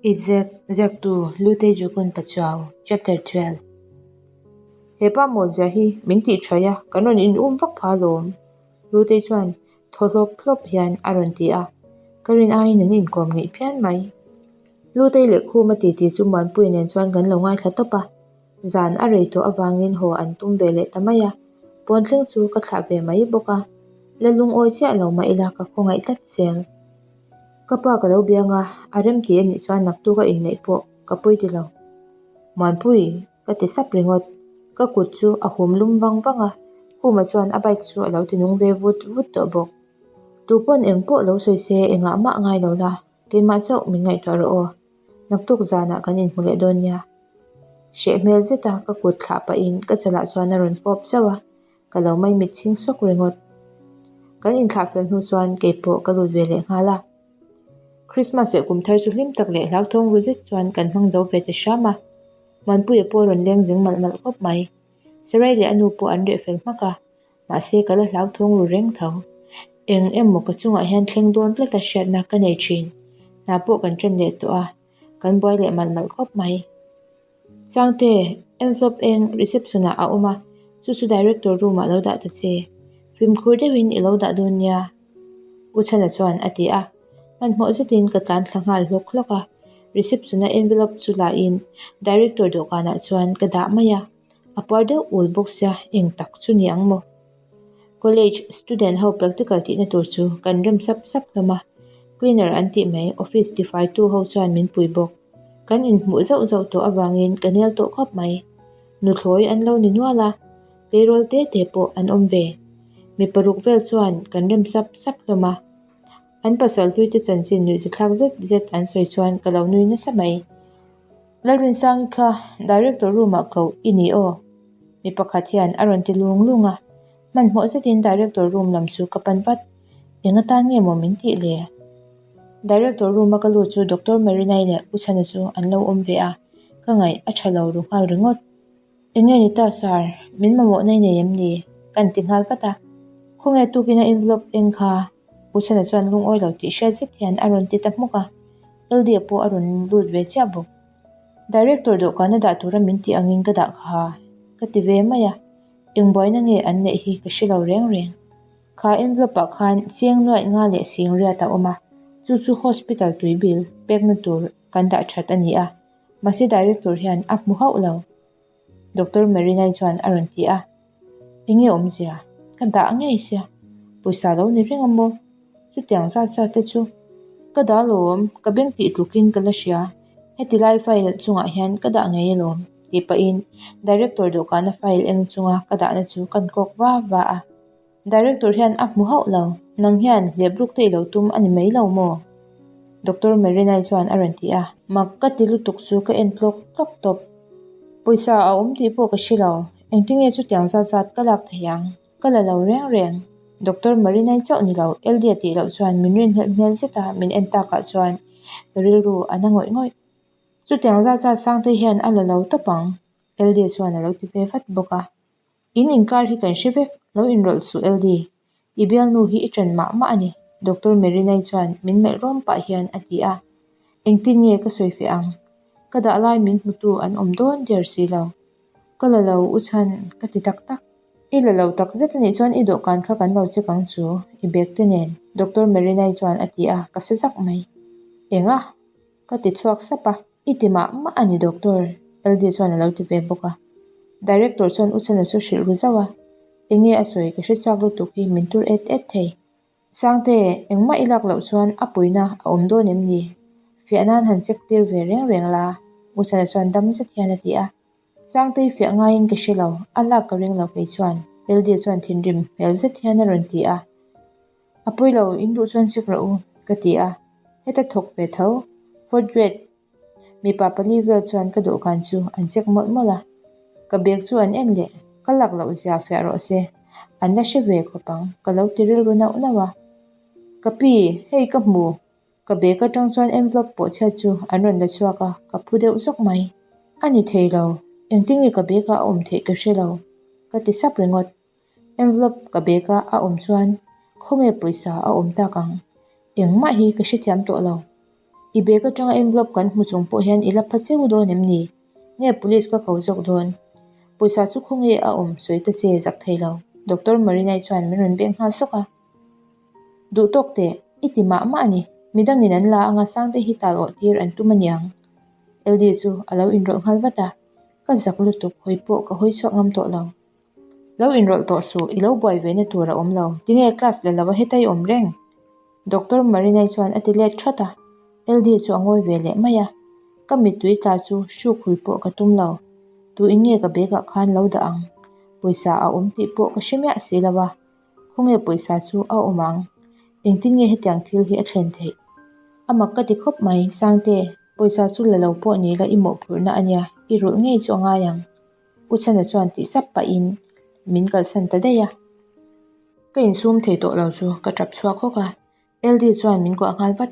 I ziak ziaktu Lutei Jukun Pachuau Chapter 12 He pa mawlzia hi min tih thaih a, kan rawn in um vak pha alawm. Lutei chuan thaw hlawp hlawp hian a rawn ti a, ka rin aiin an inkawm ngeih phian mai. Lutei leh Khuma titi chu Muanpuia nen chuan kan lo ngaithla tawp a, zan a rei tawh avangin haw an tum ve leh ta mai a, pawn thleng chu ka thlah ve mai bawk a, la lungawi chiah lo mah ila ka khawngaih tlat zel. Ka pa ka lo biang a, a rem ti a nih chuan naktuk a inneih pawh ka pawi ti lo. Muanpui, ka ti sap ringawt. Ka kut chu a hum lum vang vang a, Khuma chuan a bike chu a lo ti nung ve vut vut tawh bawk. Tu pawn eng pawh lo sawi se engah mah ngai lo la, keimah chauh min ngaihtuah rawh aw. Naktuk zanah kan inhmu leh dawn nia. Hreh hmel zeta ka kut thlah pahin ka chalah chuan a rawn fawp zauh a, ka lo mai mit chhing sawk ringawt. Kan inthlah fel hnu chuan kei pawh ka lut ve leh nghal a. Christmas leh kum thar chu hlim tak leh hlauthawng ru zet chuan kan hmang zo ve ta hram a. Muanpuia pawh a rawn leng zing malh malh khawp mai. Sarai leh a nu pawh an reh fel hmak a, mahse ka la hlauthawng ru reng tho. Eng emaw ka chungah hian thleng dawn tlat a hriatna ka nei thin. Hna pawh kan ṭan leh tawh a, kan buai leh malh malh khawp mai. Sangte, envelope eng reception ah a awm a, chu chu director room ah lo dah ta che. Fimkhur deuhin i lo dah dawn nia, U Chhana chuan a ti a. Hmanhmawh zetin ka tlan thla nghal hlawk hlawk a, reception a envelope chu la in director dawhkanah chuan ka dah mai a, a puar deuh ul bawk sia eng tak chu ni ang maw? College student ho practical tihna tur chu kan rem sap sap hlawm a, cleaner an tih mai office tifaitu ho chuan min pui bawk. Kan inhmuh zauh zauh tawh avangin ka nel tawh khawp mai. Nuthlawi an lo ni nual a, tleirawl te te pawh an awm ve. Mi paruk vel chuan kan rem sap sap hlawm a. An pasal hluite chanchin nuihzathlak zet zet an sawi chuan ka lo nui nasa mai. Lalrinsangi kha director room ah koh i ni aw? Mi pakhat hian a rawn ti lung lung a. Hmanhmawh zetin director room lam chu ka pan vat. Eng atan nge maw min tih le? Director room a ka lut chu Doctor Marinai leh U Chhana chu an lo awm ve a, ka ngaih a tha lo ru nghal ringawt. Eng nge ni ta sir, min mamawh nei nei em ni? Ka inti nghal vat a. Khawnge tukin a envelope eng kha? U Chhana chuan lungawi lo tih hriat zet hian a rawn ti ta hmuk a, Eldia pawh a rawn lut ve chiah bawk. Director dawhkana dah tura min tih angin ka dah kha ka ti ve mai a, eng buaina nge an neih hi ka hre lo reng reng. Kha envelope ah khan chiang nuaih nga leh sing riat a awm a, chu chu hospital tui bill pekna tur kan dah that a ni a, mahse director hian a hmu hauh lo. Doctor Marinai chuan a rawn ti a, Enge awmzia? Ka dah ngei sia, pawisa lo ni reng a maw? Chutiang zat zat te chu ka dah alawm, ka beng tih tlukin ka la hria, heti lai file chungah hian ka dah ngei alawm tih pahin director dawhkana file eng chunga ka dahna chu kan kawk va va a. Director hian a hmu hauh lo, nang hian hlep ruk te i lo tum a ni mai lo maw? Doctor Marinai chuan a rawn ti a. Mak ka ti lutuk chu ka en tlawk tlawk tawp. Pawisa a awm tih pawh ka hre lo, engtinge chutiang zat zat ka lak thei ang? Ka la lo reng reng. Doctor Marinai chauh ni lo, Eldia tih loh chuan min rinhlelh hmel zet a min en takah chuan ka rilru a na ngawih ngawih. Chutiang zat zat Sangtei hian a la lo tawp ang, Eldia chuan a lo ti ve vat bawk a. In inkar hi kan hre vek, lo inrawlh suh LD. I bialnu hi i ṭan mah mah a ni, Doctor Marinai chuan min melh rawm pah hian a ti a. Engtin nge ka sawi feh ang? Ka dah lai min hmutu an awm dawn der si lo. Ka la lo u chhan ka ti tak tak. I la lo tak zet a nih chuan i dawhkan kha kan lo check ang chu, i bag te nen, Doctor Marinai chuan a ti a, ka se zak mai. Enga? Ka ti chhuak sap a. I ti mah mah a ni Doctor, LD chuan a lo ti ve bawk a. Director chuan U Chhana chu hrilh ru zauh a, Enge a sawi ka hre chak lutuk hi min tur et et thei. Sangte, engmah i lak loh chuan a puina a awm dawn em ni? Fiah nan han check tir ve reng reng la, U Chhana chuan dam zet hian a ti a. Sangtei fiah ngaiin ka hre lo, a lak ka ring lo kei chuan, LD chuan thinrim hmel zet hian a rawn ti a. A pawi lo, in duh chuan sik rawh u, ka ti a. Heta thawk ve tho, fourth grade mipa pali vel chuan ka dawhkan chu an check mawlh mawlh a. Ka bag chu an en leh, ka lak loh zia fiah rawh se, an la hre ve khawp ang, ka lo ti rilru nauh nauh a. Ka pi, hei ka hmu, Ka bag atang chuan envelope pawh chhiat chu an rawn la chhuak a, ka phu deuh zawk mai. A ni thei lo, engtin nge ka bag ah a awm theih ka hre lo, ka ti sap ringawt. Envelope ka bag a a awm chuan khawnge pawisa a awm tak ang? Engmah hi ka hrethiam tawh lo. I bag atanga envelope kan hmu chung pawh hian i la pha cheu dawn em ni? Nge police ka ko zawk dawn? Pawisa chu khawnge a awm sawi ta che zak thei lo Doctor Marinai chuan min rawn beng nghal sawk a. Duh tawk teh, i ti mah mah a ni. Midangin an la anga Sangte hi tal awh tir an tum a niang. LD chu a lo inrawlh nghal vat a, ka zak lutuk hawi pawh ka hawi chhuak ngam tawh lo. Lo inrawlh tawh suh, i lo buai ve na tur a awm lo. Tinge class la lo a heta i awm reng? Doctor Marinai chuan a ti let that a, LD chu a ngawi ve leh mai a. Ka mittui tla chu hruk hui pawh ka tum lo. Tu in nge ka bag ah khan lo dah ang? Pawisa a awm tih pawh ka hre miah si lo a. Khawnge pawisa chu a awm ang? Engtin nge hetiang thil hi a thlen theih? A mak ka ti khawp mai, Sangte, pawisa chu la lo pawh ni la i mawhphurhna a nia, i rulh ngei chu a ngai ang. U Chhana chuan tih sap pahin min kalsan ta daih a. Ka insum thei tawh lo chu ka tap chhuak hawk a, LD chuan min kuah nghal vat.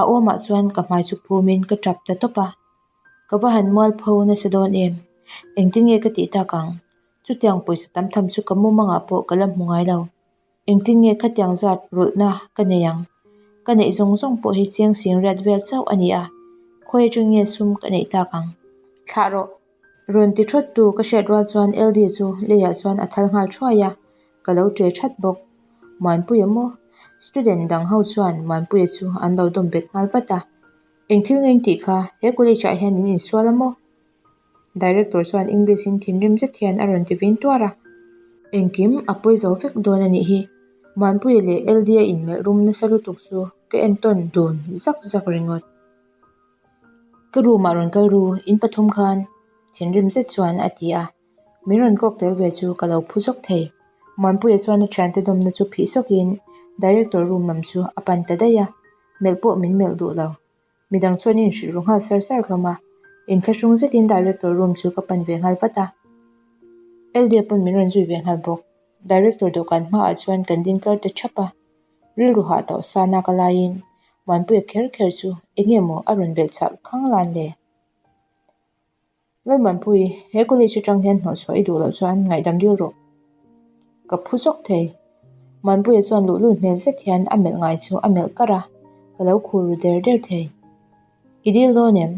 A awmah chuan ka hmai chu phumin ka tap ta tawp a. Ka va han mual pho nasa dawn em? Engtin nge ka tih tak ang? Chutiang pawisa tam tham chu ka mumangah pawh ka la hmu ngai lo. Engtin nge khatiang zat rulhna ka nei ang? Ka neih zawng zawng pawh hi chiang sing riat vel chauh a ni a, khawi atang nge sum ka neih tak ang? Thlah rawh! Rawn ti thawt tu ka hriat rual chuan LD chu leiah chuan a thal nghal thuai a, ka lo ṭe that bawk. Muanpuia maw? Student dang ho chuan Muanpuia chu an lo dawm bet nghal vat a. Eng thil nge in tih kha? He college ah hian in insual a maw? Director chuan English in thinrim zet hian a rawn ti vin tuar a. Engkim a pawi zo vek dawn a nih hi. Muanpuia leh LD-a inmelh rum nasa lutuk chu ka entawn dun zak zak ringawt. Ka room ah rawn kal ru, in pathum khan thinrim zet chuan a ti a. Min rawn kawk tel ve chu ka lo phu zawk thei. Muanpuia chuan a thiante dawmna chu phih sawkin director room lam chu a pan ta daih a, melh pawh min melh duh lo. Midang chuan inhrilh ru nghal sar sar hlawm a, inthlahrung zetin director room chu ka pan ve nghal vat a. Eldia pawn min rawn zui ve nghal bawk. Director dawhkan hmaah chuan kan ding tlar ta thap a, rilru hah tawh sa nak a laiin Muanpuia kher kher chu eng nge maw a rawn belh chak khang lan le? Lalmuanpui, he college atang hian hnawhchhuah i duh loh chuan ngaihdam dil rawh. Ka phu zawk thei. Muanpuia chuan luhlul hmel zet hian a melh ngai chu a melh kar a, ka lo khur ru der der thei. I dil dawn em?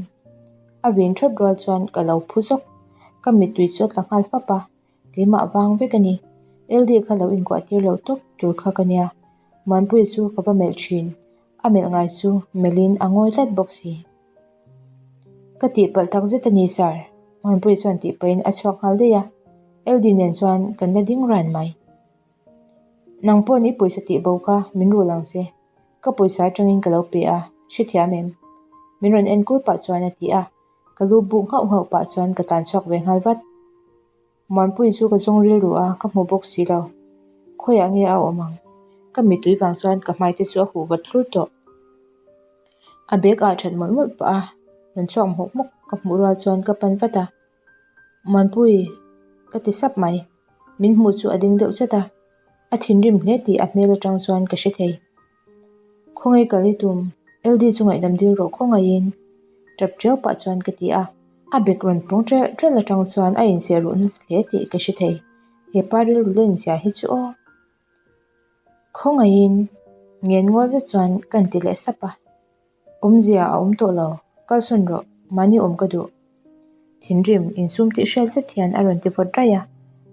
A vin thawt rual chuan ka lo phu zawk. Ka mittui chu a tla nghal fap a, keimah vang vek a ni. LD kha lo inkuah tir loh tawp tur kha ka nia. Muanpuia chu ka va melh thin. A melh ngai chu melhin a ngawi tlat bawk si. Ka tihpalh tak zet a ni sir, Muanpuii chuan tih pahin a chhuak nghal daih a, LD nen chuan kan la ding ran mai. Nang paw'n i pawisa tih bo kha min rul ang che, ka pawisa atangin ka lo pe a, hrethiam em? Min rawn en kur pah chuan a ti a, ka lu buk nghauh nghauh pah chuan ka tlan chhuak ve nghal vat. Muanpuii chu ka zawng rilru a, ka hmu bawk si lo. Khawiah nge a awm ang? Ka mittui vang chuan ka hmai te chu a huh vat thlur tawh. A bag ah that mawlh mawlh pah a, rawn chhuak hmawk hmawk ka hmuh rual chuan ka pan vat a. Muanpui, ka ti sap mai. Min hmuh chu a ding deuh chat a, a thinrim hle tih a hmel atang chuan ka hre thei. Khawngaih kal i tum, LD chu ngaihdam dil rawh khawngaihin tap tiau pah chuan ka ti a. A bag rawn pawng ṭelh ṭelh atang chuan a inziah ruh nasa hle tih ka hre thei. He pa rilru len zia hi chu aw. Khawngaihin ngen ngawl zet chuan ka inti leh sap a. Awmzia a awm tawh lo, kalsawn rawh, mahni awm ka duh. Thinrim, insum tih hriat zet hian a rawn ti vawt raih a,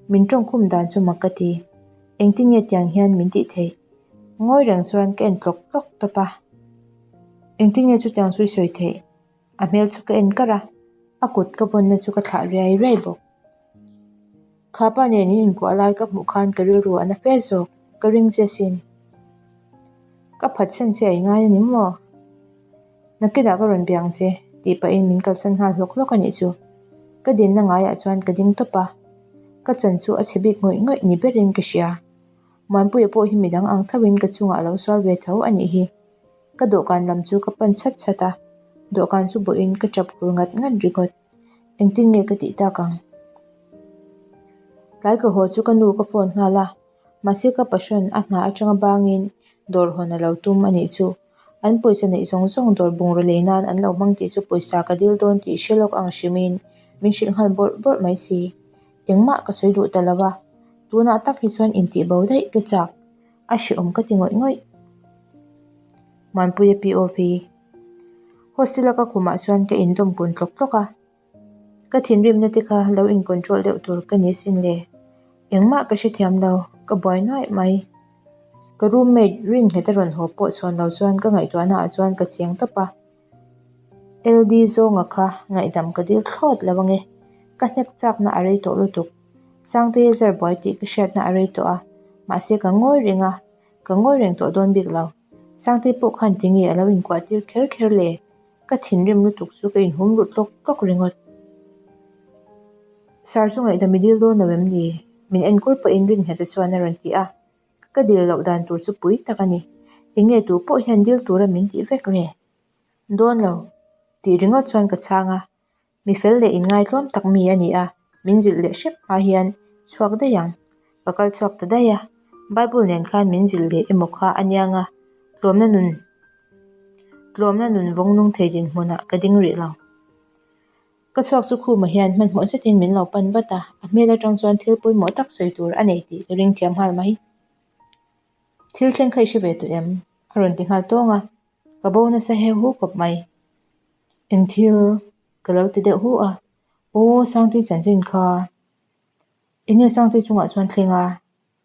min tawngkhum dan chu mak ka ti. Engtin nge tiang hian min tih theih? Ngawi reng chuan ka en tlawk tlawk tawp a. Engtin nge chutiang chu i sawi theih? A hmel chu ka en kar a, a kut ka vawnna chu ka thlah riai riai bawk. Kha pa nen in inkuah lai ka hmuh khan ka rilru a na fe zawk, ka ring che sin. Ka phatsan che a i ngai a ni maw? Nakinah ka rawn biang che, tih pahin min kalsan nghal hlawk hlawk a nih chu. Ka dinna ngaiah chuan ka ding tawp a, ka chan chu a chhe bik ngawih ngawih ni berin ka hria. Muanpuia pawh hi midang ang tho in ka chungah a lo sual ve tho a nih hi. Ka dawhkan lam chu ka pan chhat chhat a, dawhkan chu bawhin ka tap hur ngat ngat ringawt. Engtin nge ka tih tak ang? Tlai ka haw chu ka nu ka phone nghal a, mahse ka passion a hna atanga bangin dawr hawn a lo tum a nih chu. An pawisa neih zawng zawng dawr bungraw lei nan an lo hmang tih chu pawisa ka dil dawn tih hre lawk ang hrimin min hrilh nghal bawrh bawrh mai si. Engmah ka sawi duh ta lo a, tunah tak hi chuan intih bo daih ka chak, a hrehawm ka ti ngawih ngawih. Muanpuia POV. Hostel a ka khumah chuan ka indawm kun tlawk tlawk a. Ka thinrimna te kha lo in control deuh tur ka ni sin le. Engmah ka hrethiam lo, ka buai nuaih mai. Ka roommate Rinnghet a rawn haw pawh chhawn lo chuan ka ngaihtuahna ah chuan ka cheng tawp a. LD zawnga kha ngaihdam ka dil thlawt lo ange. Ka hnek chakna a rei tawh lutuk. Sangtei a zar buai tih ka hriatna a rei tawh a, mahse ka ngawi reng a, ka ngawi reng tawh dawn bik lo. Sangtei pawh khan tinge a lo inkuah tir kher kher le? Ka thinrim lutuk chu ka inhum ru tlawk tlawk ringawt. Sir chu ngaihdam i dil dawn lo em ni? Min enkur pawhin Rinnghet-a chuan a rawn ti a. Ka dil loh dan tur chu pui tak a ni. Enge tu pawh hian dil tura min tih vek le? Dawn lo, tih ringawt chuan ka chhang a. Mi fel leh inngaitlawm tak mi a ni a, min zilh leh hrep hma hian chhuak daih ang. Ka kal chhuak ta daih a, Bible nen khan min zilh leh emaw kha a niang a, tlawmna nun tlawmna nun vawng nung thei dinhmunah ka ding rih lo. Ka chhuak chu khumah hian hmanhmawh zetin min lo pan vat a, a hmel atang chuan thil pawimawh tak sawi tur a nei tih ka ring thiam nghal mai. Thil thleng kha i hre ve tawh em? A rawn ti nghal tawng a. Ka bo nasa heu hu khawp mai. Eng thil ka lo ti deuh hu a, Aw Sangtui chanchin kha eng nge Sangtui chungah chuan thleng a?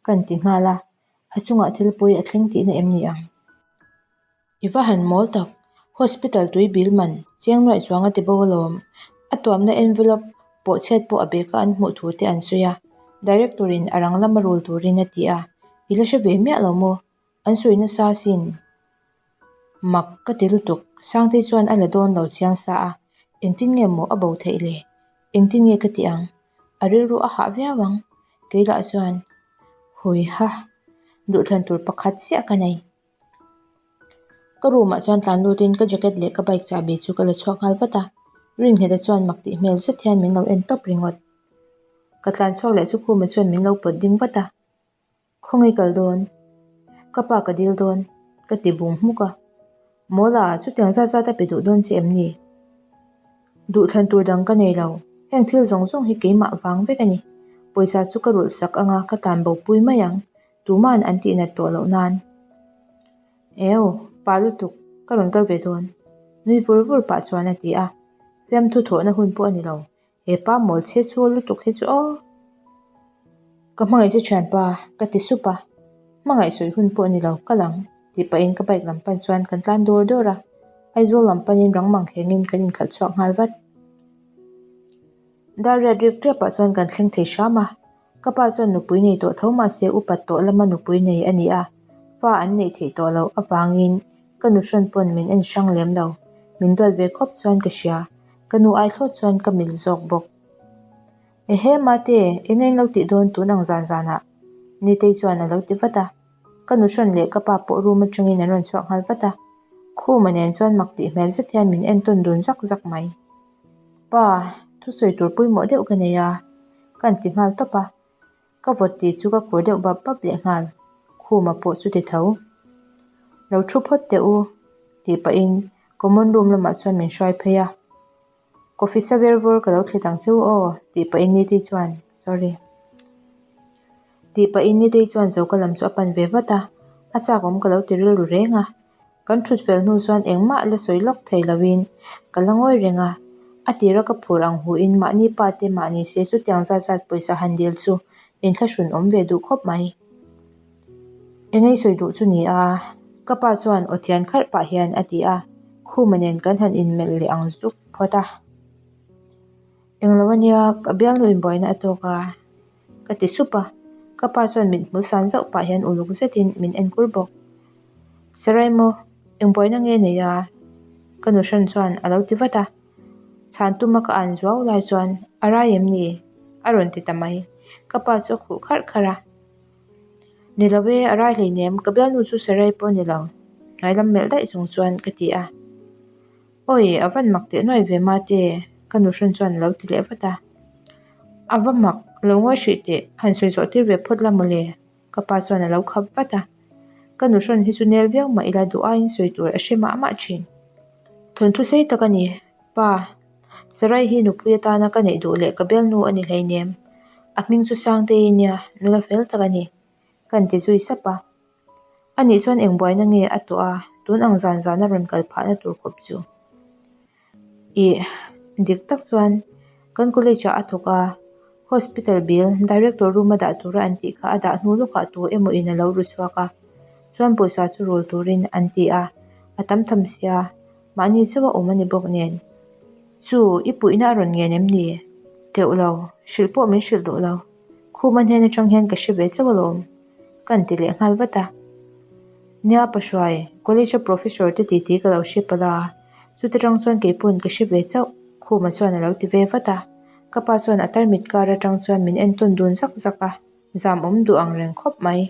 Ka ti nghal a, a chungah thil pawi a thleng tihna em ni ang? I va han mawl tak, hospital tui bil man chiang nuaih chuang a ti bo alawm. A tuamna envelope pawh chhiat pawh a bag a an hmuh thu te an sawi a, director in a rang lama rul turin a ti a, i la hre ve miah lo maw? An sawi nasa asin. Mak ka ti lutuk. Sangtei chuan a la dawn lo chiang sa a, engtin nge maw a bo theih le? Engtin nge ka ti ang? A rilru a hah viau ang. Kei lah chuan, Hui ha, duhthlan tur pakhat chiah ka nei. Ka room ah chuan tlan lutin ka jacket leh ka bike chahbi chu ka la chhuak nghal vat a. Rinnghet-a chuan mak tih hmel zet hian min lo en tawp ringawt. Ka tlan chhuak leh chu Khuma chuan min lo pawt ding vat a. Khawngaih kal dawn? Ka pa ka dil dawn, ka ti bung hmuk a. Mawla, chutiang zat zat a pe duh dawn che em ni? Duhthlan tur dang ka nei lo, heng thil zawng zawng hi keimah vang vek a ni. Pawisa chu ka rulh sak anga ka tlan bo pui mai ang, tuma'n an tihnat tawh loh nan. Eo, pa lutuk, ka rawn kal ve dawn, nui vur vur pah chuan a ti a. Fiamthu thawhna hun pawh a ni lo, He pa mawl chhe chhual lutuk hi chu aw. Ka hmangaih che thianpa, ka ti sup a. Hmangaih sawi hun pawh ni lo, kal ang, tih pahin ka bike lam pan chuan kan tlan dawr dawr a. Aizawl lam panin rang mang khengin kan inkhalh chhuak nghal vat. Dar riat rik tepah chuan kan thleng thei hram a. Ka pa chuan nupui nei tawh tho mahse upat tawh lama nupui nei a ni a, fa an neih theih tawh loh avangin ka nu hrawn pawn min en hrang lem lo. Min duat ve khawp chuan ka hria, ka nu ai thlawt chuan ka mil zawk bawk. Ehe mate, eng eng lo tih dawn tun ang zan zanah? Nitei chuan a lo ti vat a. Ka nu hrawn leh ka pa pawh room atangin an rawn chhuak nghal vat a. Khuma nen chuan mak tih hmel zet hian min entawn dun zak zak mai. Pa, thusawi tur pawimawh deuh ka nei a, ka han ti nghal tawp a. Ka vawt tih chu ka khur deuh bap bap leh nghal, Khuma pawh chu ti tho. Lo thu phawt teh u, tih pahin common room lamah chuan min hruai phei a. Coffee sa ver vawr ka lo thlit ang che u aw, tih pahin Nitei chuan, Sorry. Tih pahin Nitei chuan choka lam chu a pan ve vat a, a chak awm ka lo ti rilru reng a. Kan thut fel hnu chuan engmah la sawi lawk thei loin ka la ngawi reng a, a tira ka phur ang huin mahni pa te mahni se chutiang zat zat pawisa han dil chu inthlahrun awm ve duh khawp mai. Engei sawi duh chu ni a, ka pa chuan aw thian kharh pah hian a ti a, Khuma nen kan han inmelh leh ang zuk phawt a. Englo ania, ka bialnu inbuaina a tawk a. Ka ti sup a, ka pa chuan mit hmul san zauh pah hian uluk zetin min en kur bawk. Sarai maw, eng buaina nge nei a? Ka nu hran chuan a lo ti vat a, chhan tuma ka an zuau lai chuan a rai em ni? A rawn ti ta mai, ka pa chu a khuh kharh kharh a. Ni lo e, a rai hleinem, ka bialnu chu Sarai pawh a ni lo, hnuai lam melh daih chung chuan ka ti a. Awi, a van mak teh nuai ve mate, ka nu hrawn chuan a lo ti leh vat a. A va mak, lo ngawi hrih teh, han sawi zawh tir ve phawt la mawle, ka pa chuan a lo khap vat a. Ka nu hrawn hi chu nel viau mah ila duh aiin sawi tur a hre mah mah thin. Thawnthu sei tak a ni, pa, Sarai hi nupui atana ka neih duh leh ka bialnu a ni hleinem. A hming chu Sangtei nia, nula fel tak a ni, ka inti zui sap a. A nih chuan eng buaina nge a tawh a, tun ang zan zana rawn kal phahna tur khawp chu. Ih, dik tak chuan kan college ah a thawk a, hospital bill director room a dah tura an tih kha a dah hnu lawkah tu emaw in a lo ru chhuak a, chuan pawisa chu rul turin an ti a, a tam tham sia, mahni chauh a awm a ni bawk nen. Chu, i puihna a rawn ngen em ni? Teuh lo, hrilh pawh min hrilh duh lo. Khuma hnen atang hian ka hre ve chauh alawm, ka han ti leh nghal vat a. Nia Pahruai, college a professor te titi ka lo hre palh a, chuta tang chuan kei pawn ka hre ve chauh, Khuma chuan a lo ti ve vat a. Ka pa chuan a tarmit kar atang chuan min entawn dun zak zak a, zam awm duh ang reng khawp mai.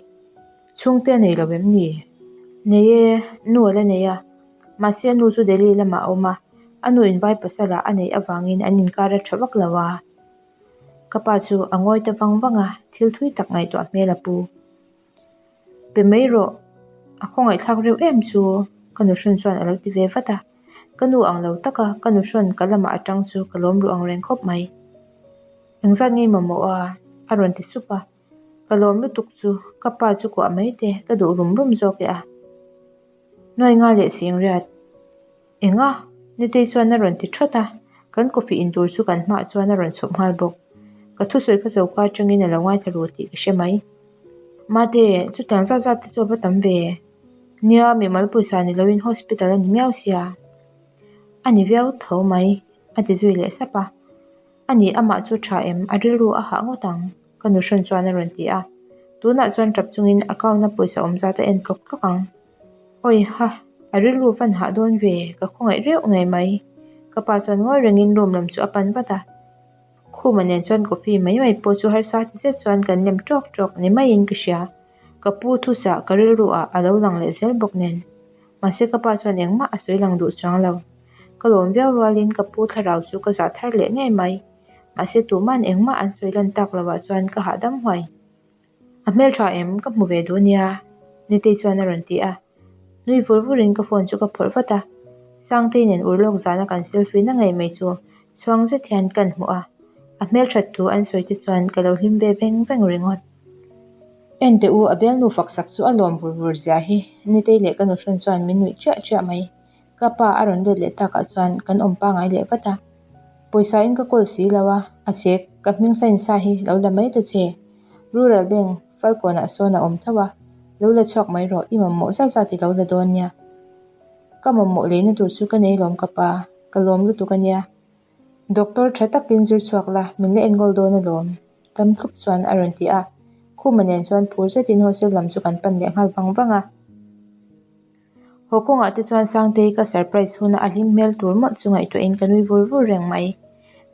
Chhungte a nei lo em ni? Nei e, nu a la nei a, mahse a nu chu Delhi lamah a awm a, a nu in vai pasal ah a neih avangin an inkar a tha vak lo a. Ka pa chu a ngawi ta vang vang a, thil thui tak ngaihtuah hmel a pu. Pe mai rawh, a khawngaihthlak reuh em chu ka nuhrawn chuan a lo ti ve vat a. Ka nu ang lo taka ka nuhrawn ka lamah atang chu ka lawm ruh ang reng khawp mai. Engzat ngei mamawh a? a rawn ti sup a. Ka lawm lutuk chu ka pa chu kuah mai te ka duh rum rum zawk e a. Nuai nga leh singriat. Enga? Nitei chuan a rawn ti thawt a, kan coffee in tur chu kan hmaah chuan a rawn chhawp nghal bawk. Ka thusawi kha choka atangin a lo ngaithla ru tih ka hre mai. Mate, chutiang zat zat te chu a va tam ve. Nia, mimal pawisa ni loin hospital a ni miau sia. A ni viau tho mai, a ti zui leh sap a. A ni, amah chu tha em? A rilru a hah ngawt ang, ka nuhrawn chuan a rawn ti a. Tunah chuan tap chungin account-a pawisa awm zat a en tlawk tlawk ang. Awi ha, a rilru van hah dawn ve, ka khawngaih reuh ngei mai. Ka pa chuan ngawi rengin room lam chu a pan vat a. Khuma nen chuan coffee mai mai pawh chu harsa ti zet chuan kan lem tawk tawk ni maiin ka hria. Ka pu thuchah ka rilru ah a lo lang leh zel bawk nen. Mahse ka pa chuan engmah a sawi lang duh chuang lo. Ka lawm viau rualin ka pu thlarau chu ka zah thar leh ngei mai. Mahse tuman engmah an sawi lan tak lovah chuan ka hahdam huai. A hmeltha em? Ka hmu ve duh nia, Nitei chuan a rawn ti a. Nui vur vurin ka phone chu ka phawrh vat a. Sangtei nen urlawk zana kan selfie na ngei mai chu chhuang zet hian kan hmuh a. A hmelthat thu an sawi te chuan ka lo hlim ve veng veng ringawt. Enteh u, a bialnu faksak chu a lawm vur vur zia hi Nitei leh ka nuhrawn chuan min nuih chiah chiah mai. Ka pa a rawn let leh takah chuan kan awm pangai leh vat a. Pawisa in ka kawl si lo a, a chek ka hming sign sa hi lo la mai ta che. Rural Bank Falkawnah sawn a awm tho a, lo la chhuak mai rawh, i mamawh zat zat i lo la dawn nia. Ka mamawh leina tur chu ka nei lawm ka pa, ka lawm lutuk a nia. Doctor tha takin zir chhuak la, min la enkawl dawn alawm, dam thlup chuan a rawn ti a. Khuma nen chuan phur zetin hostel lam chu kan pan leh nghal vang vang a. Haw kawngah te chuan Sangtei ka surprise huna a hlim hmel tur mawlh chu ngaihtuahin ka nui vur vur reng mai.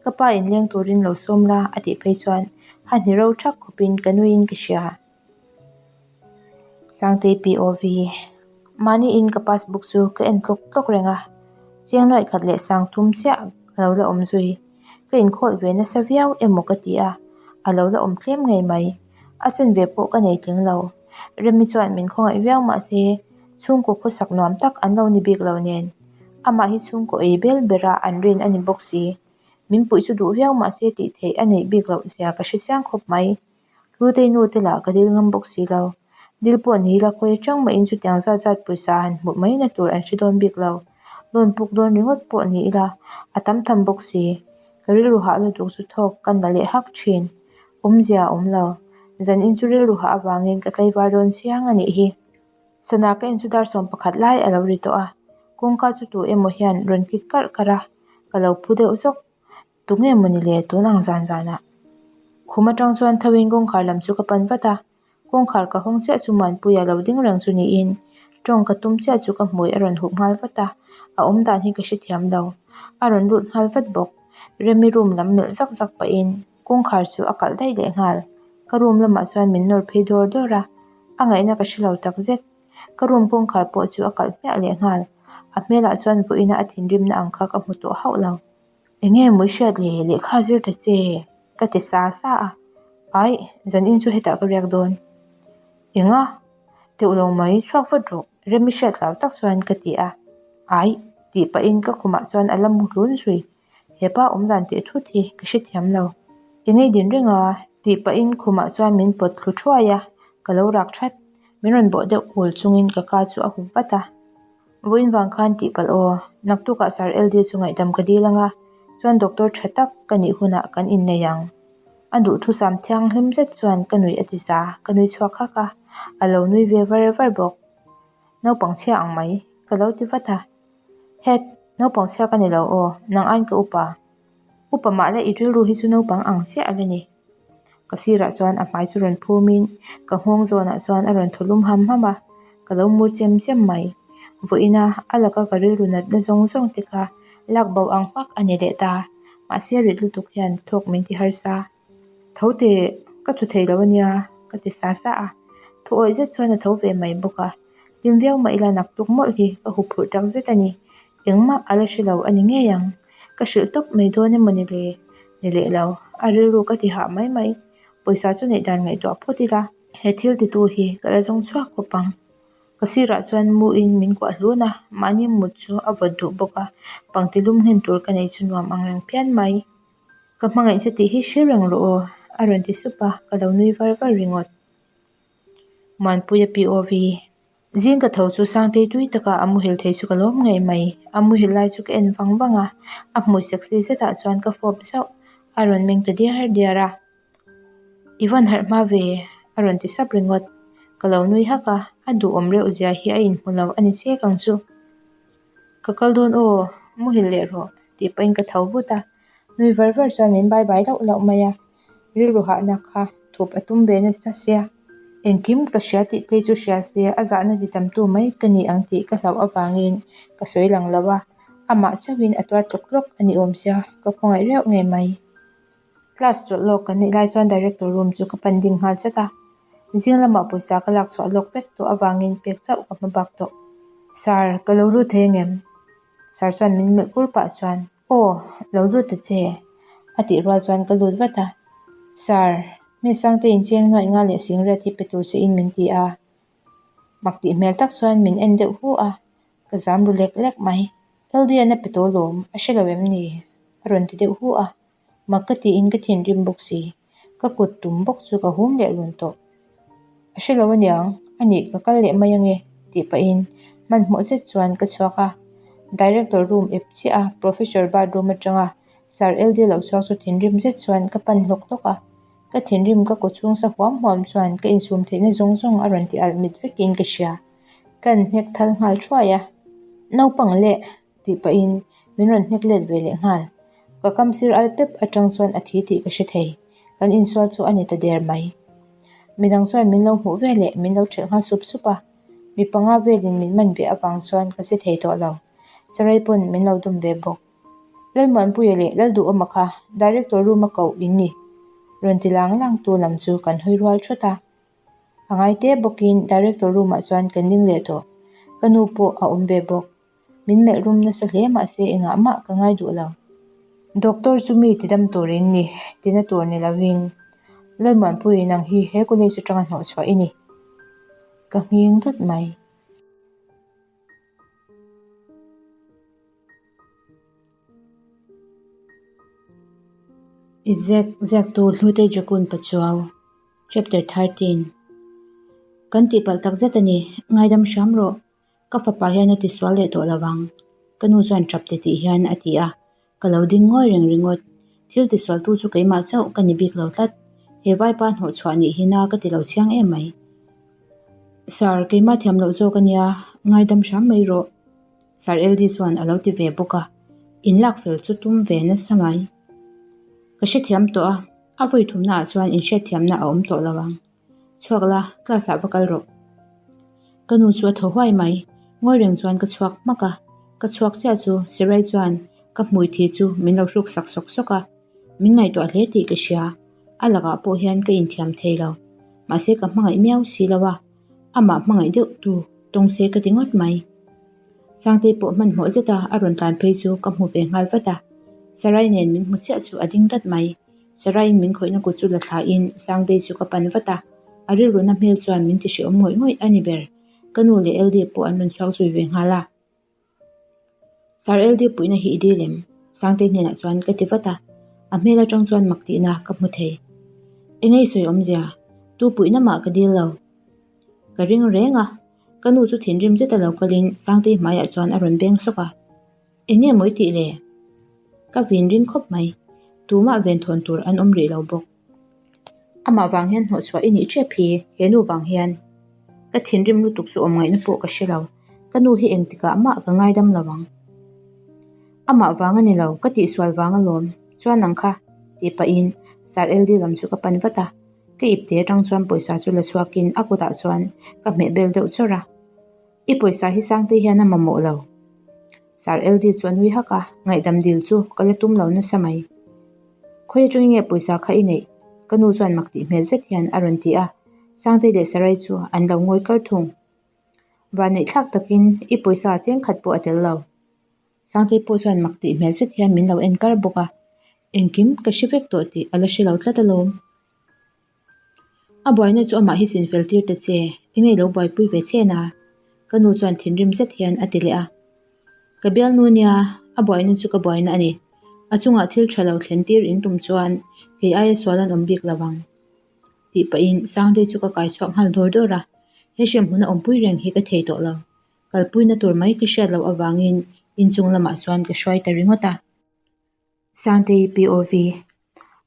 Ka pa inleng turin lo sawm la a tih phei chuan ha hni ro thak khawpin ka nuiin ka hria. Sangtei POV Mahniin ka passbook chu ka en tlawk tlawk reng a, chiang nuaih khat leh sang thum chiah a lo la awm zui. Ka inkhawlh ve nasa viau emaw ka ti a, a lo la awm tlem ngei mai. A chanve pawh ka nei tling lo. Remi chuan min khawngaih viau mahse chhungkaw khawsak nuam tak an lo ni bik lo nen amah hi chhungkaw ei bel bera an rin a ni bawk si. Min puih chu duh viau mahse tih theih a neih bik loh zia ka hre chiang khawp mai. Hlutei nu te lah ka dil ngam bawk si lo. Dil pawh ni ila khawi atang mahin chutiang zat zat pawisa han hmuh mai na tur an hre dawn bik lo. Loan puk dawn ringawt pawh ni ila a tam tham bawk si. Ka rilru hah lutuk chu thawk ka na leh hak thin. Awmzia a awm lo. Zanin chu rilru hah avangin ka tlaivar dawn chiang a nih hi. Sana ka en chu dar 11 lai a lo ri tawh a, kawngka chu tu emaw hian rawn kik karh karh a, ka lo phu deuh zawk. Tunge mawni le tun ang zan zanah? Khum atang chuan tho in kawngkhar lam chu ka pan vat a, kawngkhar ka hawng chiah chu Muanpuia lo ding reng chu niin tawng ka tum chiah chu ka hmui a rawn hup nghal vat a, a awm dan hi ka hrethiam lo. A rawn lut nghal vat bawk. Remi room lam melh zak zak pahin Kawngkhar chu a kalh daih leh nghal. Ka room lamah chuan min nawr phei dawr dawr a, a ngaihna ka hre lo tak zet. Ka room kawngkhar pawh chu a kalh hmiah leh nghal. A hmelah chuan vawiina a thinrimna ang kha ka hmu tawh hauh lo. Enge mawi hriat le, lehkha zir ta che? ka ti sa sa a. Aih, zanin chu hetah ka riak dawn. Enga? Teuh lo mai, chhuak vat rawh, Remi hriat hlau tak chuan ka ti a. Aih, tih pahin ka khumah chuan a la mu hlun zui. Hepa awm dan teh thut hi ka hrethiam lo. Eng ei din reng a? Tih pahin khumah chuan min pawt thlu thuai a, ka lo rak that. Min rawn bawh deuh ul chungin ka ka chu a hup vat a. Vawiin vang khan tihpalh aw, naktukah Sir LD chu ngaihdam ka dil anga, chuan doctor tha tak ka nih hunah kan innei ang. A duhthusam thianghlim zet chuan ka nuih a ti za, ka nui chhuak hak a, a lo nui ve var var bawk. Naupang chhia ang mai, ka lo ti vat a. Het, naupang chhia ka ni lo aw, nang aiin ka upa. Upa mah la i rilru hi chu naupang ang chiah a la ni. Ka sirah chuan a hmai chu rawn phumin ka nghawng zawnah chuan a rawn thaw lum ham ham a, ka lo mur chem chem mai. Vawiina a laka ka rilru natna zawng zawng te kha lak bo ang hmak a ni leh ta, mahse rit lutuk hian thawk min ti harsa. Tho teh, ka thu thei lo a nia, ka ti sa sa a. Thu awih zet chuan a tho ve mai bawk a. Hlim viau mah ila naktuk mawlh hi ka huphurh tak zet a ni. Engmah a la hre lo a ni ngei ang. Ka hrilh tawp mai dawn emaw ni le? Ni leh lo, a rilru ka ti hah mai mai. Pawisa chu neih dan ngaihtuah phawt ila. He thil titu hi ka la zawng chhuak khawp ang. Ka sirah chuan muin min kuah hlun a, mahni mut chu a vawt duh bawk a, pangti lum nghen tur ka nei chu nuam ang reng phian mai. Ka hmangaih che tih hi hre reng rawh aw, a rawn ti sup a, ka lo nui var var ringawt. Muanpuia POV. Zing ka tho chu Sangtei tui taka a muhil thei chu ka lawm ngei mai. A muhil lai chu ka en vang vang a, a hmui sexy zetah chuan ka fawp zauh. A rawn meng ta diar diar a. I vawn harh hma ve, a rawn ti sap ringawt. Ka lo nui hak a, a duhawm reuh zia hi a inhmu lo a ni chek ang chu. Ka kal dawn aw, muhil leh rawh, tih pahin ka tho vut a. Nui var var chuan min bai bai lauh lauh mai a, rilru hahna kha thup a tum ve nasa sia. Engkim ka hria tih phei chu hria se a zahna ti tamtu mai ka ni ang tih ka hlauh avangin ka sawi lang lo a, amah chauhin a tuar tlawk tlawk a ni awm sia, ka khawngaih reuh ngei mai. Class chawlh lawk kan neih lai chuan director room chu ka pan ding nghal chat a, zing lamah pawisa ka lak chhuah lawk vek tawh avangin pek chauh ka hma bak tawh. Sir, ka lo lut thei angem? Sir chuan min melh kur pah chuan. Aw, lo lut ta che, a tih rual chuan ka lut vat a. Sir, mi Sangte incheng nuaih nga leh singriat hi pe tur che in min ti a. Mak tih hmel tak chuan min en deuh hu a, ka zam ru lek lek mai. LDN a pe tawh lawm, a hre lo em ni? a rawn ti deuh hu a. Mak ka tiin ka thinrim bawk si, ka kut tum bawk chu ka hum leh run tawh. A hre lo aniang, a nih ka kal leh mai ange tih pahin hmanhmawh zet chuan ka chhuak a. Director room ep chiah a, Professor bathroom atanga Sir LD lo chhuak chu thinrim zet chuan ka pan hlawk hlawk a. Ka thinrim ka kaw chhung sa huam huam chuan ka insum theihna zawng zawng a rawn ti alh mit vekin ka hria. Ka inhnek thal nghal thuai a. Naupang leh tih pahin min rawn hnek let ve leh nghal. Ka kam sir al pep atang chuan a thi tih ka hre thei. Kan insual chu a ni ta der mai. Midang chuan min lo hmuh ve leh min lo ṭhelh nghal sup sup a. Mi panga velin min man ve avang chuan ka che thei tawh lo. Sarai pawn min lo dawm ve bawk. Lalmuanpuia leh Lalduhawma kha Director room a koh in ni. Rawn ti lang lang tu lam chu kan hawi rual thawt a. A ngai te bawkin Director room ah chuan kan ding leh tawh. Ka nu pawh a awm ve bawk. Min melh rum nasa hle mahse engah mah ka ngai duh lo. Doctor chu mi tidam turin ni, tina tur ni lovin Lalmuanpuii nang hi he college atanga hnawh chhuah i ni. Ka nghing dawt mai. I ziak ziaktu Hlute Jakun Pachuau. Chapter 13 Kan tihpalh tak zet a ni, ngaidam hram rawh. Ka fapa hian a ti sual leh tawh lo ang, ka nu chuan tap ti tih hian a ti a, ka lo ding ngawi reng ringawt. Thil ti sualtu chu keimah chauh ka ni bik lo tlat, he vaipa hnawh chhuah nih hi na ka ti lo chiang em mai. Sir, keimah thiam loh zawk a nia, ngaidam hram mai rawh, Sir LD chuan a lo ti ve bawk a, in lak fel chu tum ve nasa mai. Ka hrethiam tawh a, a vawi thumnaah chuan inhriatthiamna a awm tawh lo ang. Chhuak la, class ah va kal rawh. Ka nu chu a thaw huai mai, ngawi reng chuan ka chhuak hmak a, ka chhuak chiah chu Sirai chuan ka hmui thi chu min lo hruk sak sawk sawk a, min ngaihtuah hle tih ka hria, a lakah pawh hian ka inthiam thei lo, mahse ka hmangaih miau si lo a, amah hmangaih deuh tu tawng se ka ti ngawt mai. Sangtei pawh hmanhmawh zet a a rawn tlan phei chu ka hmu ve nghal vat a, Sarai nen min hmu chiah chu a ding dat mai. Saraiin min khawihna kut chu la thlain Sangtei chu ka pan vat a, a rilruna hmel chuan min ti hrehawm ngawih ngawih a ni ber. Ka nu leh LD pawh an rawn chhuak zui ve nghal a. Sir LD puihna hi i dil em? Sangtei hnenah chuan ka ti vat a, a hmel atang chuan mak tihna ka hmu thei. Engei sawi awmzia? Tu puihna mah ka dil lo. Ka ring reng a. Ka nu chu thinrim zeta lo kalin Sangtei hmaiah chuan a rawn beng sawk a. Eng nge maw i tih le? Ka vin ring khawp mai. Tumah venthawn tur an awm rih lo bawk. Amah vang hian hnawhchhuah i nih tep hi, he nu vang hian. Ka thinrim lutuk chu awm ngaihna pawh ka hre lo. Ka nu hi engtikah mah ka ngaidam lo ang. Amah vang a ni lo, ka tihsual vang alawm. Chuan ang kha, tih pahin Sir LD lam chu ka pan vat a. Ka ipte atang chuan pawisa chu la chhuakin a kutah chuan ka hmeh bel deuh chawrh a. I pawisa hi Sangtei hian a mamawh lo. Sir LD chu a nui hak a, ngaihdam dil chu ka la tum lo nasa mai. Khawi atangin nge pawisa kha i neih? Ka nu chuan mak tih hmel zet hian a rawn ti a, Sangtei leh Sarai chu an lo ngawi kar thung. Vanneih thlak takin i pawisa cheng khat pawh a tel lo. Sangtei pawh chuan mak tih hmel zet hian min lo en kar bawk a, engkim ka hre vek tawh tih a la hre lo tlat alawm. A buaina chu amah hi chinfel tir ta che, enge i lo buaipui ve chen a? Ka nu chuan thinrim zet hian a ti leh a. Ka bialnu nia, a buaina chu ka buaina a ni. A chungah thil tha lo thlen tir in tum chuan kei aia sual an awm bik lo ang. Tih pahin Sangtei chu ka kai chhuak nghal dawr dawr a, he hremhmun a awmpui reng hi ka thei tawh lo. Kalpuina tur mai ka hriat loh avangin inchung lamah chuan ka hruai ta ringawt a. Sangtei POV.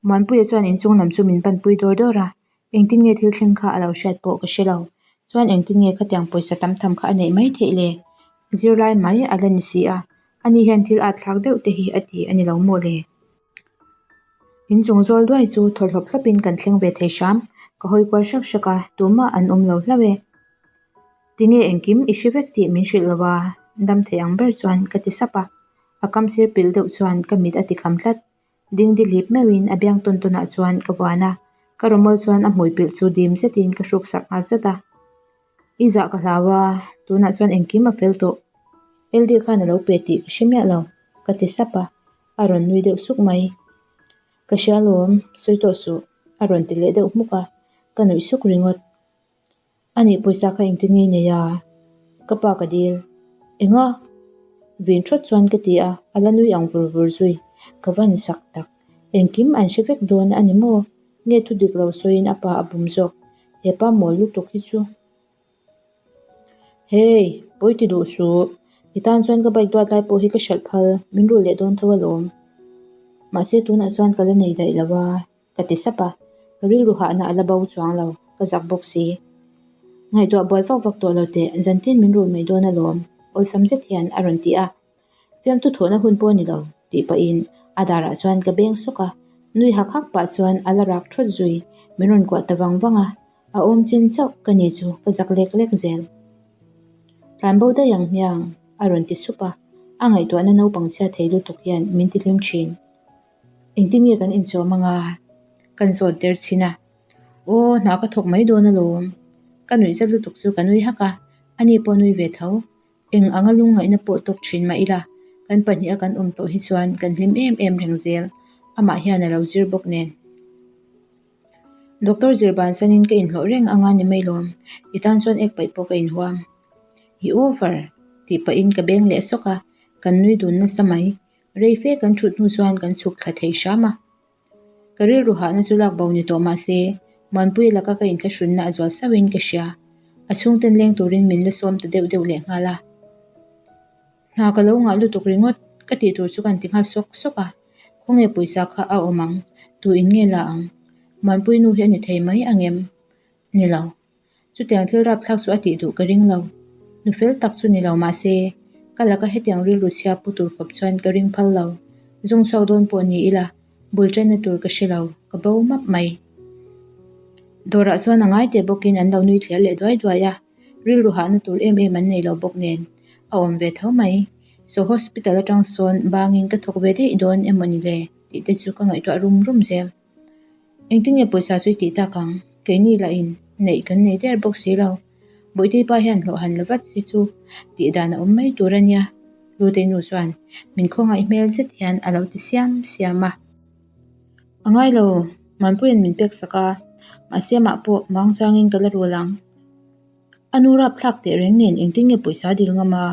Muanpuia chuan inchung lam chu min panpui dawr dawr a, engtin nge thil thleng kha a lo hriat pawh ka hre lo. Chuan engtin nge khatiang pawisa tam tham kha a neih mai theih le? Zirlai mai a la ni si a, ani hian thil at thlak deuh te hi a ti a ni lo maw le? Inchung zawl duai chu thaw hlawp hlawpin kan thleng ve thei hram, ka hawi kual hrak hrak a, tumah an awm lo hlauh e. Tinge engkim i hre vek tih min hrilh lo a, dam thei ang ber chuan ka ti sap a. A kam sir pilh deuh chuan ka mit a ti kham tlat. Dingdi hlip meuhin a biang tawn tawnah chuan ka vuan a, ka rawmawl chuan a hmui pilh chu dim zetin ka hruk sak nghal zat a. I zah ka hlau a, tunah chuan engkim a fel tawh. LD khan a lo pe tih ka hre miah lo, ka ti sap a, a rawn nui deuh suk mai. Ka hria alawm, sawi tawh suh, a rawn ti leh deuh hmuk a, ka nuih suk ringawt. A nih pawisa kha engtin nge i nei a? Ka pa ka dil. Enga? Vin thawt chuan ka ti a, a la nui ang vur vur zui. Ka van zak tak. Engkim an hre vek dawn a ni maw? Nge thu dik lo sawiin a pa a bum zawk. He pa mawl lutuk hi chu. Hey! Pawi ti duh suh. I tan chuan ka bike duat lai pawh hi ka hralh phal. Min rul leh dawn tho alawm. Mahse tunah chuan ka la nei daih lo a. Ka ti sap a, ka rilru hahna a la bo chuang lo, ka zak bawk si. Ngaihtuah buai vak vak tawh lo teh, zantin min rul mai dawn alawm, awlsam zet hian a rawn ti a. Fiamthu thawhna hun pawh a ni lo, tih pahin a darah chuan ka beng sawk a, nui hak hak pah chuan a la rak thawt zui, min rawn kuah ta vang vang a, a awm chin chauh ka ni chu ka zak lek lek zel. Tlan bo daih ang hmiang, a rawn ti sup a, a ngaihtuahna naupang chhia thei lutuk hian min ti hlim thin. Engtin nge kan inchawm anga? Kan zawt der chhin a. Aw, hna ka thawk mai dawn alawm. Ka nuih zat lutuk chu ka nui hak a, ani pawh nui ve tho. Eng anga lungngaihna pawh tawk thin mah ila, kan pahniha kan awm tawh hi chuan kan hlim em em reng zel, amah hian a lo zir bawk nen. Doctor zir bansanin ka inhlawh reng anga ni mai lawm, i tan chuan ek paih pawh ka inhuam. I over! tih pahin ka beng leh sawk a, kan nui dun nasa mai. Rei fe kan thut hnu chuan kan chhuk thla thei hram a. Ka rilru hahna chu lak bo ni tawh mah se, Muanpui laka ka inthlahrunna a zual sauhin ka hria. A chhungten leng turin min la sawm ta deuh deuh leh nghal a. Hna ka lo ngah lutuk ringawt ka tih tur chu kan ti nghal sawk sawk a. Khawnge pawisa kha a awm ang? Tu in nge la ang? Muanpui nu hi a ni thei mai angem? Ni lo. Chutiang thil rapthlak chu a tih duh ka ring lo. Nu fel tak chu ni lo mah se, ka laka hetiang rilru chhia pu tur khawp chuan ka ring phal lo. Zung chhuak dawn pawh ni ila, bul tanna tur ka hre lo, ka bo map mai. Dawrah chuan a ngai teh bawkin an lo nui thler leh duai duai a, rilru hahna tur em em an nei lo bawk nen, a awm ve tho mai. Saw hospital atang sawn bangin ka thawk ve daih dawn emaw ni le tih te chu ka ngaihtuah rum rum zel. Engtin nge pawisa chu i tih tak ang? Keini lah in neih kan nei der bawk si lo. Bawihte pa hian hlawh han la vat si chu tih dan a awm mai tur a nia. Lutei nu chuan min khawngaih hmel zet hian a lo ti siam siam a. A ngai lo, Manpuia'n min pek sak a, mahse amah pawh mang changin ka la rul ang. A nu rapthlak teh reng nen engtin nge pawisa a dil ngam a?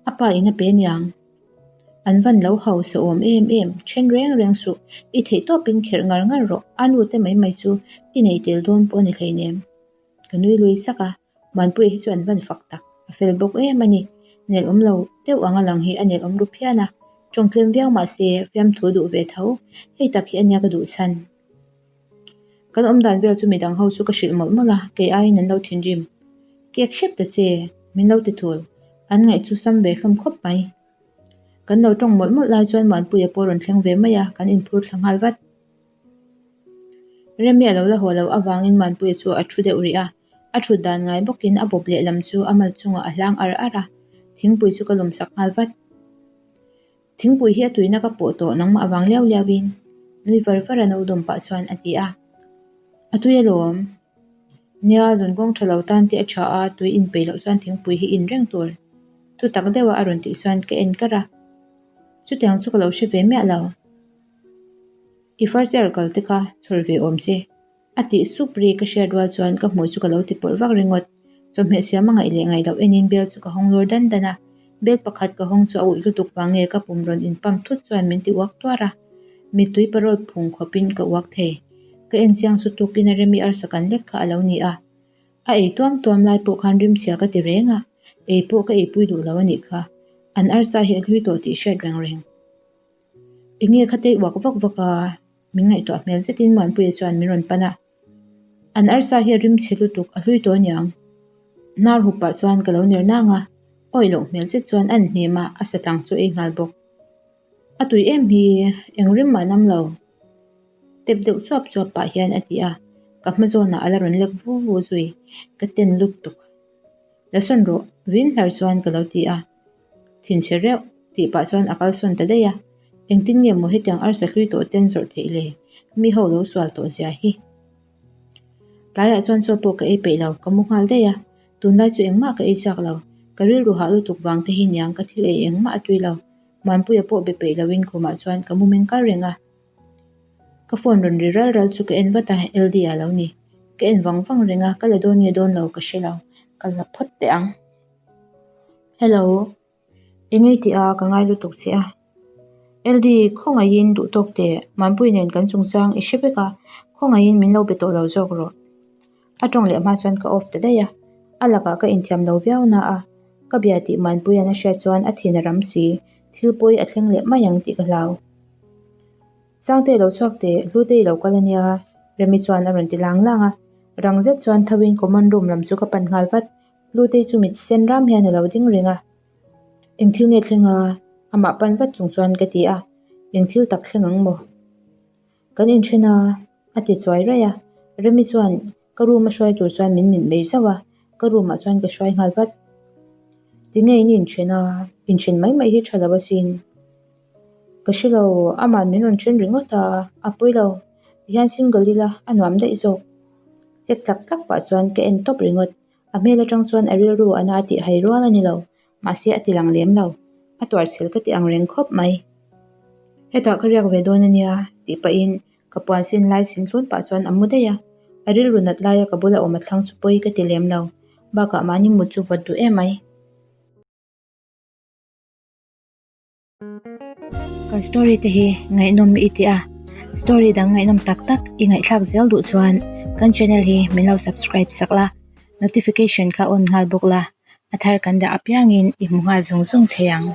A pa in a pe niang. An van lo hausa awm em em, then reng reng suh, i theih tawpin kherh ngar ngar rawh, a nu te mai mai chu i nei tel dawn pawh a ni hleinem. Ka nui lui sak a. Muanpuia hi chu an van fak tak, a fel bawk em a ni. Nelawm lo deuh anga lang hi a nelawm ru phian a, tawng tlem viau mah se fiamthu duh ve tho, hei tak hi a nia ka duh chhan. Kan awm dan vel chu midang ho chu ka hrilh mawlh mawlh a, kei aiin an lo thinrim. Kek hrep ta che, min lo ti thul, an ngaih chu sam ve hlawm khawp mai. Kan lo tawng mawlh mawlh lai chuan Muanpuia pawh rawn thleng ve mai a, kan inphur thla nghal vat. Remi a lo la haw loh avangin Muanpuia chu a thu deuh rih a, a thut dan ngai bawkin a bawp lehlam chu a mal chungah a hlang ar ar a, thingpui chu ka lawm sak nghal vat. Thingpui hi a tuina ka pawh tawh nangmah avang liau liauin nui var var a no dawm pah chuan a ti a. A tui alawm. Nia, zun kawng tha lo tan te a tha a, tui inpeih loh chuan thingpui hi in reng tur. Thu tak deuha a rawn tih chuan ka en kar a. Chutiang chu ka lo hre ve miah lo. I first year kal te kha chhawr ve awm che. A tih sup ri ka hriat rual chuan ka hmui chu ka lo ti pawlh vak ringawt. Chawhmeh siam a ngaih leh ngaih loh enin bel chu ka hawng lawr dan dan a. Bel pakhat ka hawng chu a ulh lutuk vang nge ka pum rawn in pump thut chuan min ti uak tuar a. Mittui parawl phung khawpin ka uak thei. Ka en chiang chu tukin a Remi arsa kan lek kha a lo ni a. A ei tuam tuam lai pawh khan rimchhia ka ti reng a, ei pawh ka eipui duh lo a nih kha. An arsa hi a hlui tawh tih hriat reng reng. Enge kha tei uak vak vak a, min ngaihtuah hmel zetin Muanpuia chuan min rawn pan a. An arsa hi a rimchhe lutuk, a hlui tawh aniang. Hnar hup pah chuan ka lo ner nang a, awih loh hmel zet chuan a inhnem a, a satang chu ei nghal bawk. A tui em hi, eng rim mah nam lo. Tep deuh chuap chuap pah hian a ti a, ka hma zawnah a la rawn lek vu vu zui, ka ten lutuk. La sawn rawh, vin hlar chuan ka lo ti a. Thinchhe reuh, tih pah chuan a kal sawn ta daih a. Engtin nge maw hetiang arsa hlui tawh ten zawrh theih le? Mi ho lo sual tawh zia hi. Tlaiah chuan chaw pawh ka ei peih lo, ka mu nghal daih a. Tunlai chu engmah ka ei chak lo. Ka rilru hah lutuk vang te hi niang ka thil ei engmah a tui lo. Muanpuia pawh be peih loin khumah chuan ka mu meng kar reng a. Ka phone rawn ri ral ral chu ka en vat a, LD a lo ni. Ka en vang vang reng a, ka la dawn nge dawn lo ka hre lo. Ka la phawt teh ang. Hello. Eng ei tih a, ka ngai lutuk che a. LD, khawngaihin duh tawk teh, Manpui nen kan chungchang i hre vek a, khawngaihin min lo be tawh lo zawk rawh. A tawng leh hma chuan ka off ta daih a, a lakah ka inthiam lo viau na a, ka bia tih Manpuia'n a hriat chuan a thin a ram si, thil pawi a thleng leh mai ang tih ka hlau. Sangte lo chhuak teh, Hlute i lo kal a nia, Remi chuan a rawn ti lang lang a, rang zet chuan tho in common room lam chu ka pan nghal vat, Hlute chu mit sen ram hian a lo ding reng a, Eng thil nge thleng a? Amah pan vat chung chuan ka ti a, Eng thil tak thleng ang maw? Kan inthen a, a ti chuai raih a. Remi chuan ka room a hruai tur chuan min mit mai zauh a, ka room ah chuan ka hruai nghal vat. Tinge in inthen a, inthen mai mai hi tha lo asin. Ka hre lo, amah min rawn then ringawt a, a pawi lo. Tihian single ila a nuam daih zawk. Chek tlak tlak pah chuan ka en tawp ringawt. A hmel atang chuan a rilru a na tih hai rual a ni lo, mahse a ti lang lem lo. A tuarchhel ka ti ang reng khawp mai. Hetah ka riak ve dawn a nia tih pahin ka puan sin lai sin hlun pah chuan a mu daih a. A rilru nat laia ka bula awm a thlang chu pawi ka ti lem lo. Bakah mahni mut chu vawt duh em ai. Kan story te hi ngaihnawm i ti a, story dang ngaihnawm tak tak i ngaihthlak zel duh chuan kan channel hi min lo subscribe sak la, notification kha on nghal bawk la, a thar kan dah apiangin i hmu nghal zung zung thei ang.